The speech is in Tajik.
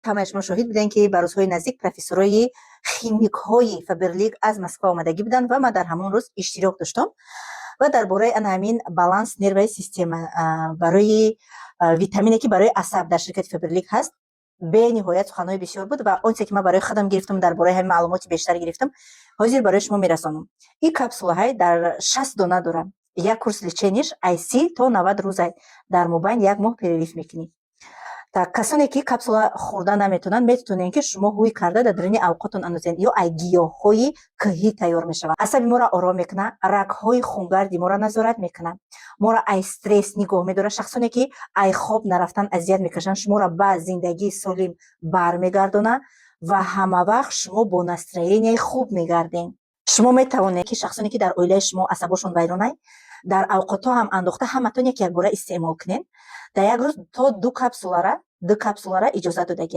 Ҳамаи шумо шоҳид будем, ки ба рӯзҳои наздик профессорои химикҳои Фаберлик аз Москва омадагӣ буданд ва ман дар ҳамон рӯз иштирок доштам ва дар бораи ана ҳамин баланс нервовая система, барои витамине, ки барои асаб дар ширкати Фаберлик ҳаст, бениҳоят суханҳои бисёр буд. Ва он чизе, ки ман барои худам гирифтам, дар бораи ҳамин маълумоти бештар гирифтам, ҳозир барои шумо мерасонам. Ин капсулаҳай дар 60 дона дорам. Як курс лечения ш ай 30 то 90 рӯзай, дар мобайн як моҳ перерыв мекунӣ. Так, касоне, ки капсула хӯрда наметавонанд, метавонед, ки шумо ҳӯй карда дар даруни авқотон андозед ё ай гиёҳҳои кӯҳӣ тайёр мешавад. Асаби моро ором мекунад, рагҳои хунгарди моро назорат мекунад, моро ай стресс нигоҳ медорад. Шахсоне, ки ай хоб нарафтан азият мекашанд, шуморо ба зиндагии солим бармегардонад ва ҳамавақт шумо бо настроения и хуб мегардед. Шумо метавонед, ки шахсоне, ки дар оилаи шумо асабошон вайронай, дар авқотҳо ҳам андохта, ҳаматон як якбора истеъмол кунед. Дар як рӯз то ду капсулара иҷозат додагиай.